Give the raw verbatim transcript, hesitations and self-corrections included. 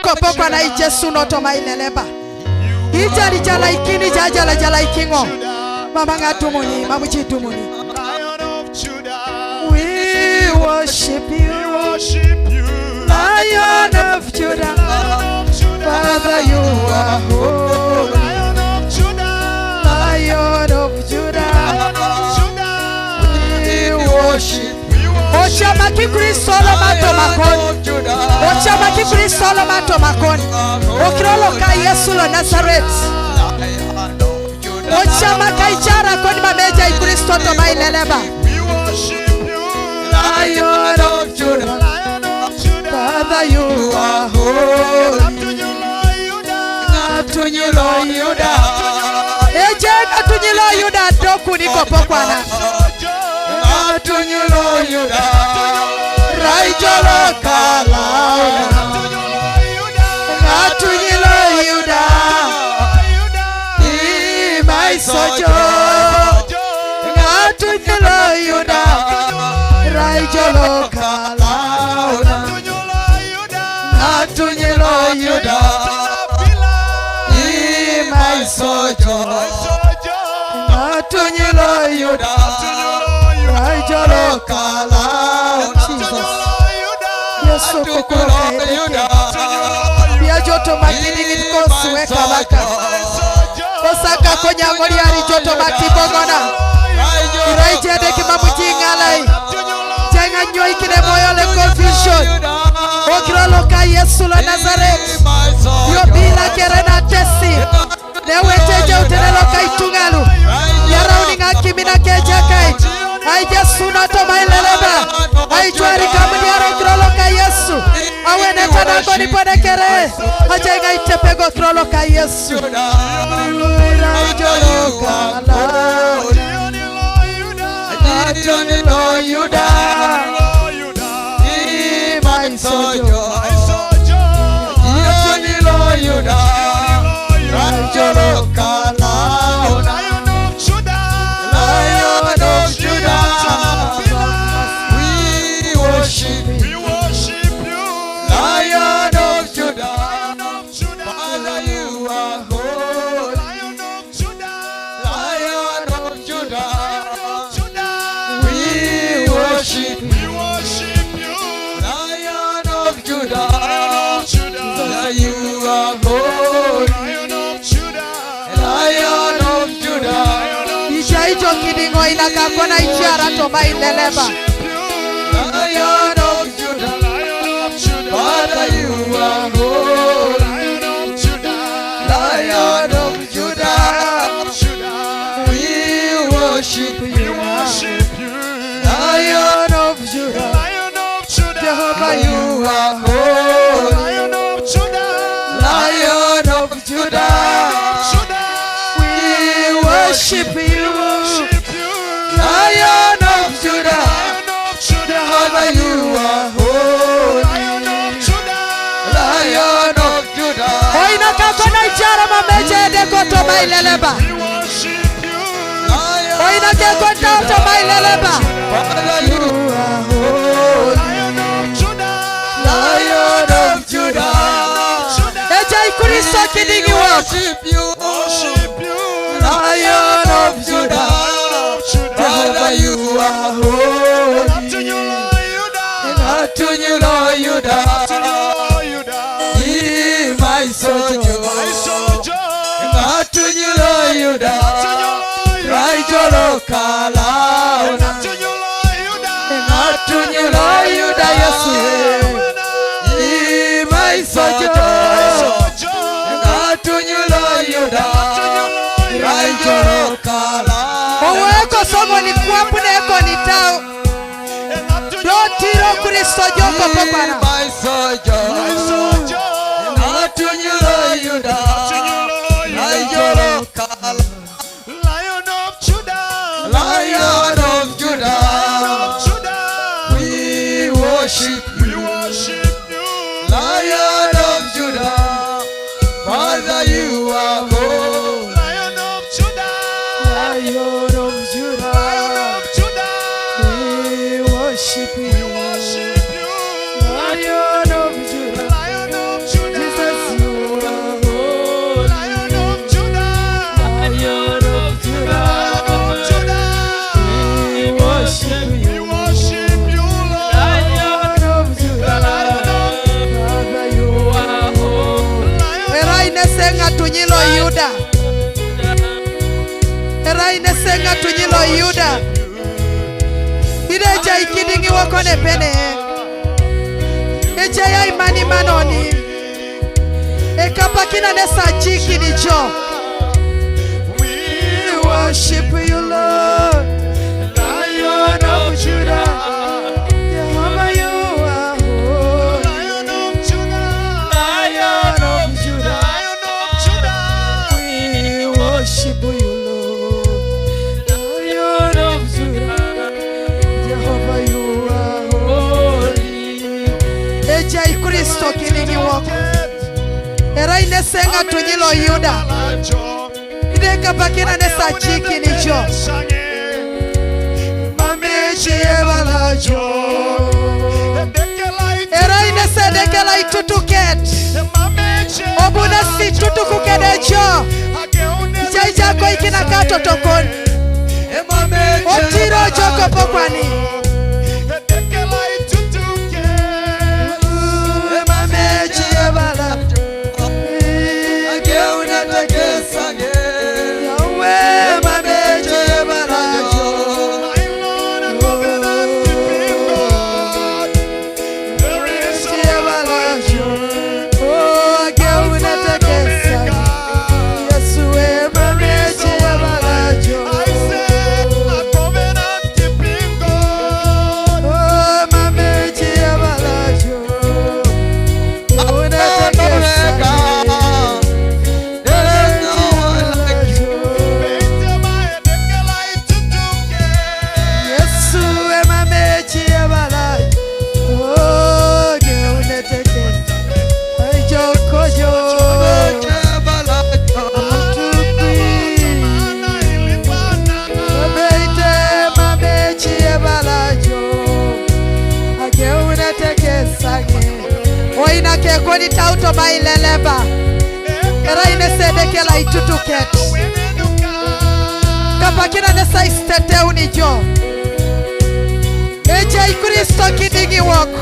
Popokwana i Jesu no toma i leleba. Ija li jalaikini, ja jala jalaikingo. Mama nga tumuni, mamu ji tumuni. We worship you, Lion of Judah. Father, you are holy. Lion of Judah. We worship. Ocama ki Kristo lo mato makoni. Ocama ki Kristo lo mato makoni. Okilolo ka Yesu lo Nazareti. Ocama ka i jara koni mameja i Kristo toma i leleba. Lion of Judah. Father, you are holy. Nga tunyilo Yuda. Eje nga tunyilo Yuda, dokuni kopokwana. Nga tunyilo Yuda. Raijolo kala. Nga tunyilo Yuda. Imaisojo. Nga tunyilo Yuda. Raijolo kala. Nga tunyilo Yuda. Imaisojo. Nga tunyilo Yuda. Raijolo kala. Jesus. Yesu kukulo kaedeke. Bia joto makini ngit kosu e kabaka. Osaka konyango liari joto matibongona. Irai jede kima mujingalai. Jenga nyoi kine moyo le confusion. Okilolo ka Yesu lo Nazareti. Yo bila kere na tesi. Ne wejeje utenelo ka itungalu. Yara uninga kimina keja kai. Ai Yesu no toma i leleba. Ai jwari kamu diaro okilolo ka Yesu. Awene tana koni ponekere. Aja inga itepego kilolo ka Yesu. Ira ijolo kala. Atoni lo Yuda. Ima isojo. Atoni lo Yuda. Ira ijolo kala. Lion of Judah. We worship. We worship you. Lion of Judah. Lion of Judah. Father, you are holy. Lion of Judah. Lion of Judah. We worship. We worship you. Lion of Judah. Lion of Judah. Father, you are holy. Lion of Judah. Lion of Judah. Ija ijo kidingo ina kakona ijara toma i leleba. Lion of Judah. Father, you are holy. Lion of Judah. We worship you. Lion of Judah. Jehovah, you are holy. Lion of Judah. Judah. We worship you. Lion of Judah. Jehovah, you are holy. Lion of Judah. Oina kakona ijara mameje de koto maileleba. Oina ke kota oto maileleba. Father, you are holy. Lion of Judah. Eja i Kristo kidingi wo. Worship you. Worship you. Lion of Judah. Father, you are holy. Nga tunyilo Yuda. Imaisojo. Nga tunyilo Yuda. Raijolo kala. Nga tunyilo Yuda Yesu. Imaisojo. Nga tunyilo Yuda. Raijolo kala. Oweko somo ni kwapu neko ni tao. Dotiro Kristo joko popana. Imaisojo. Nga tunyilo Yuda. Raijolo kala. Lion of Judah. Lion of Judah. We worship you. We worship you. Lion of Judah. Father, you are holy. Lion of Judah. Lion of Judah. Lion of Judah. We worship you. We worship you. Lion of Tunyilo Yuda. Erai nese ng'a tunyilo Yuda. Ide ejai kidiŋ wok nepene. Ejai aimanimanoni. Ekapakina nesi ajikin ijo. We worship you, Lord, Lion of Judah. Jehovah, you are holy. Lion of Judah. Lion of Judah. Lion of Judah. We worship you, Lord. Lion of Judah. Jehovah, you are holy. Ejai Kristo kidiŋ wok. Erai nese ŋa tunyilo Yuda. Ide kapakina nesi ajikin ijo. Erai nesi Edeke lo itutuket. Obu nesi itutuk kede jo. Ijai ijo akoikina katotokon. Otiro jo kopokwani. Oina ke koni tauto maileleba. Erai nesi Edeke lo itutuket. Kapakina nesi aiteteun ijo. Ejai Kristo kidiŋ wok.